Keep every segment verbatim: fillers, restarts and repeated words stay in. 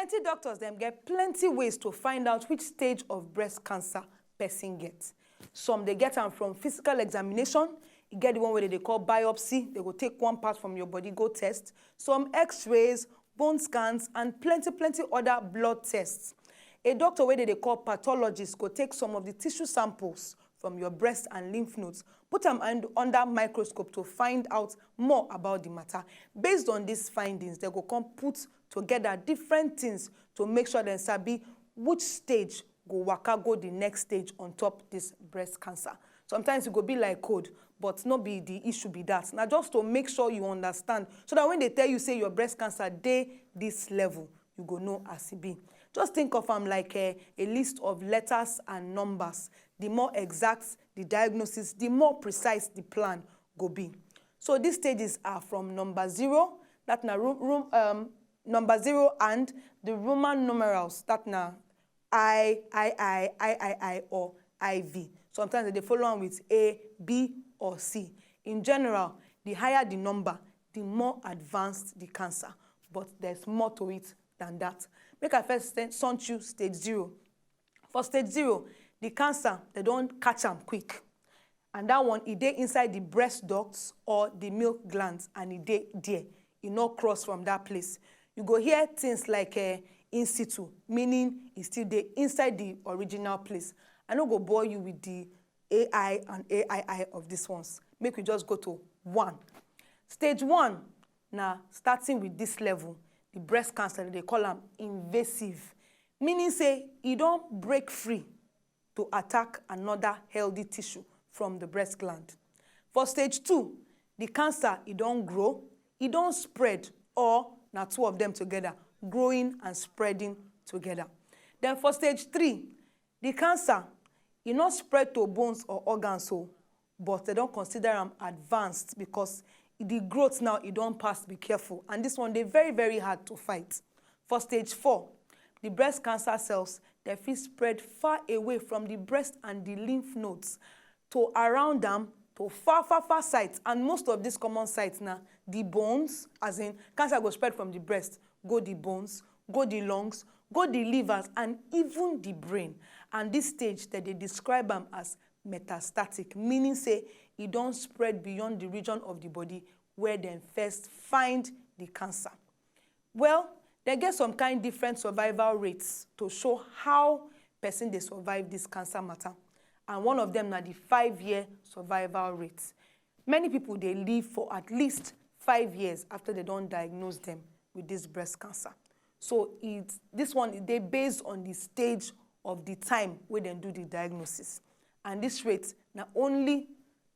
Plenty doctors dem get plenty ways to find out which stage of breast cancer person get. Some dey get am from physical examination, e get the one wey dem dey call biopsy, dem go take one part from your body go test, some x-rays, bone scans and plenty plenty other blood tests. A doctor wey dem dey call pathologist go take some of the tissue samples from your breast and lymph nodes, put am under microscope to find out more about the matter. Based on these findings, dem go come put together different things to make sure dem sabi which stage go waka go the next stage on top this breast cancer. Sometimes e go be like cold, but no be the issue be that. Na just to make sure you understand, so that when dem tell you say your breast cancer dey this level, you go know as e be. Just think of am like a, a list of letters and numbers. The more exact the diagnosis, the more precise the plan go be. So these stages are from number zero, that na room, room um, number zero, and the Roman numerals, that na I, I, I, I, I, I, or I V. Sometimes they follow on with A, B, or C. In general, the higher the number, the more advanced the cancer. But there's more to it than that. Make I first send you stage zero. For stage zero, the cancer, they don't catch am quick. And that one, e dey inside the breast ducts or the milk glands, and e dey there. E no cross from that place. You go hear things like uh, in situ, meaning e still dey inside the original place. I no go bore you with the A I and A I I of these ones. Make we just go to one. Stage one, na starting with this level, the breast cancer, they call am invasive, meaning say e don break free to attack another healthy tissue from the breast gland. For stage two, the cancer, e don grow, e don spread, or na two of them together, growing and spreading together. Then for stage three, the cancer, e no spread to bones or organs, so, but they don't consider am advanced because the growth now, e don pass, be careful. And this one, they very, very hard to fight. For stage four, the breast cancer cells, they fit spread far away from the breast and the lymph nodes to around them, to far, far, far sites. And most of these common sites now, the bones, as in cancer go spread from the breast, go the bones, go the lungs, go the livers, and even the brain. And this stage that they describe them as metastatic, meaning say e don spread beyond the region of the body where dem first find the cancer. Well, they get some kind different survival rates to show how person dey survive this cancer matter. And one of them na the five-year survival rate. Many people dey live for at least five years after they don diagnose them with this breast cancer. So it, this one, e dey based on the stage of the time wey dem do the diagnosis. And this rate na only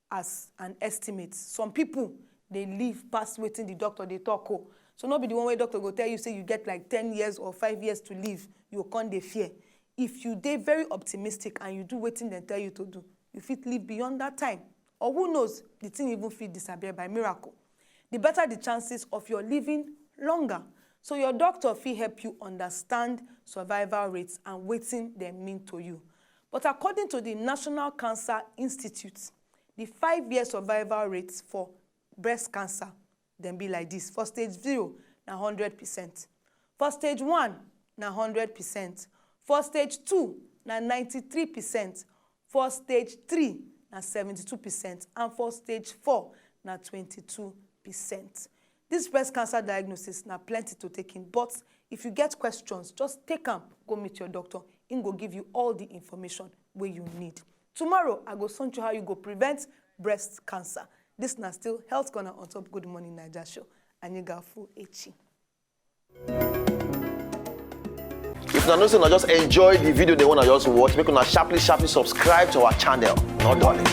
as an estimate. Some people dey live pass wetin the doctor dey talk o. So no be the one wey doctor go tell you say you get like ten years or five years to live, you go come dey fear. If you dey very optimistic and you do wetin dem tell you to do, you fit live beyond that time. Or who knows, the thing even fit disappear by miracle. The better the chances of your living longer. So your doctor fit help you understand survival rates and wetin dem mean to you. But according to the National Cancer Institute, the five-year survival rates for breast cancer, dem be like this. For stage zero, na hundred percent. For stage one, na hundred percent. For stage two, na ninety-three percent. For stage three, na seventy-two percent. And for stage four, na twenty-two percent. This breast cancer diagnosis na plenty to take in, but if you get questions, just take am go meet your doctor. Im go give you all the information wey you need. Tomorrow, I go send you how you go prevent breast cancer. This na still Health Corner on top Good Morning Naija show. Anyị ga-afụ echi. If una know say una just enjoy the video, they wanna just watch, make una sharply, sharply subscribe to our channel. No darling.